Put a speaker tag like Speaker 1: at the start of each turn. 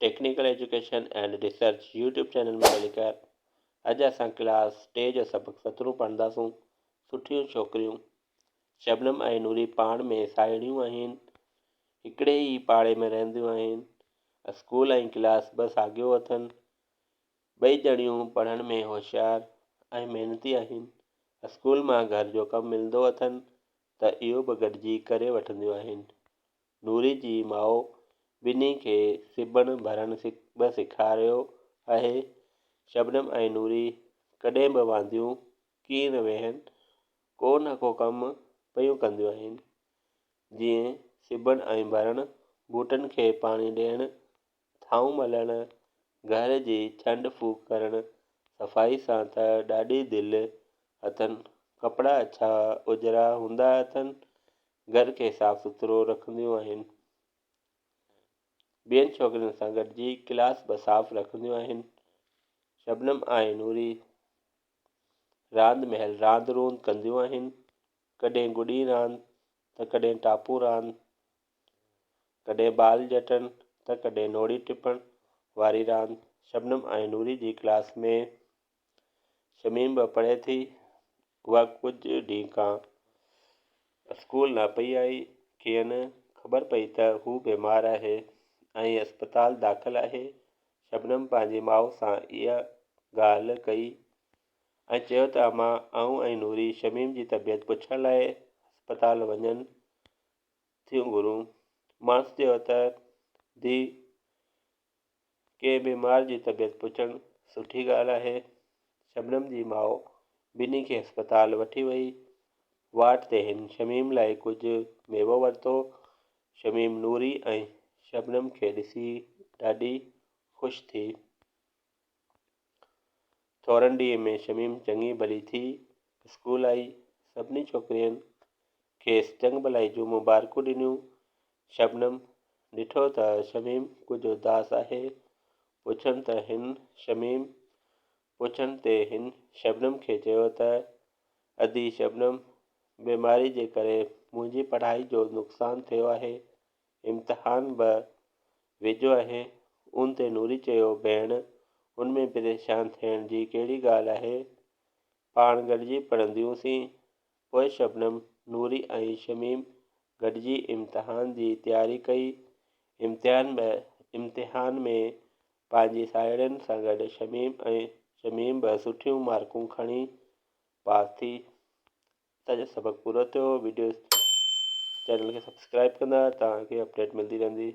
Speaker 1: Technical education and research YouTube channel ۾ ڀليڪار. اڄ اسان ڪلاس ٽي جو سبق سترهون پڙهنداسون. سٺيون ڇوڪريون. شبنم ۽ نوري پاڻ ۾ ساهيڙيون آهن. هڪڙي ئي پاڙي ۾ رهنديون آهن. اسڪول ۽ ڪلاس به ساڳيو اٿن. ٻئي ڄڻيون پڙهڻ ۾ هوشيار ۽ محنتي آهن. اسڪول مان گهر جو ڪم ملندو اٿن ته اهو به گڏجي ڪري وٺنديون آهن. نوري جي ماء ٻنهي کي سبڻ ڀرڻ به سيکاريو آهي. شبنم ۽ نوري ڪڏهن به وانديون ڪين ويهن، ڪو نه ڪو ڪم پيون ڪنديون آهن، جيئن سبڻ ۽ ڀرڻ، ٻوٽن کي پاڻي ڏيڻ، ٿانو ملڻ، گهر جي ڇنڊ ڦوڪ ڪرڻ، صفائي سان ته ڏاڍي دل اٿن، ڪپڙا اڇا اجرا هوندا اٿن، گهر کي صاف سٿرو رکنديون آهن. ٻين ڇوڪرين سان گڏجي ڪلاس به صاف رکنديون آهن. شبنم ۽ نوري راند مهل راند روند ڪنديون آهن. ڪڏهن گڏي راند ته ڪڏهن ٽاپو راند، ڪڏهن بال جهٽڻ ته ڪڏهن نوڙي ٽپڻ واري راند. شبنم ۽ نوري جي ڪلاس ۾ شميم به پڙهي ٿي. اها ڪجهه ڏينهن کان اسڪول نه پئي آئي. کين خبر پئي ته هو بيمار آهي ۽ اسپتال داخل آهي. شبنم پنهنجي ماء سان اها ڳالهه ڪئي ۽ چيو ته امان آئون ۽ نوري شميم جي طبيعت پڇڻ لاء اسپتال وڃن ٿيون گهرون. ماڻس چيو ته ڌيء ڪنهن بيمار جي طبيعت پڇڻ سٺي ڳالهه آهي. شبنم جي ماء ٻنهي کي اسپتال وٺي وئي. واٽ تي هن شميم لاء ڪجهه ميوو ورتو. شميم نوري ۽ شبنم کي ڏسي ڏاڍي خوش ٿي. ٿورن ڏينهن ۾ شميم چڱي ڀلي ٿي اسڪول آئي. سڀني ڇوڪرين کيس چڱڀلائي جون مبارڪون ڏنيون. شبنم ڏٺو ته شميم ڪجهه اداس آهي. پڇڻ ته هن شميم پڇڻ تي هن شبنم کي چيو ته ادي شبنم بيماري جي ڪري منهنجي پڙهائي جو نقصان ٿيو آهي. امتحان به ويجهو آهي. ان تي نوري چيو ڀيڻ ان ۾ پريشان ٿيڻ جي ڪهڙي ڳالهه آهي. پاڻ گڏجي پڙهنديونسين. پوء شبنم، نوري ۽ شميم گڏجي امتحان جي تياري ڪئي. امتحان به امتحان ۾ پنهنجي ساهيڙين سان گڏ شميم ۽ شميم به سٺيون مارڪون کڻي پاس ٿي. اسان جو سبق پورو ٿيو وڊيو چينل کي سبسڪرائب ڪندا توهان کي اپڊيٽ ملدي رهندي.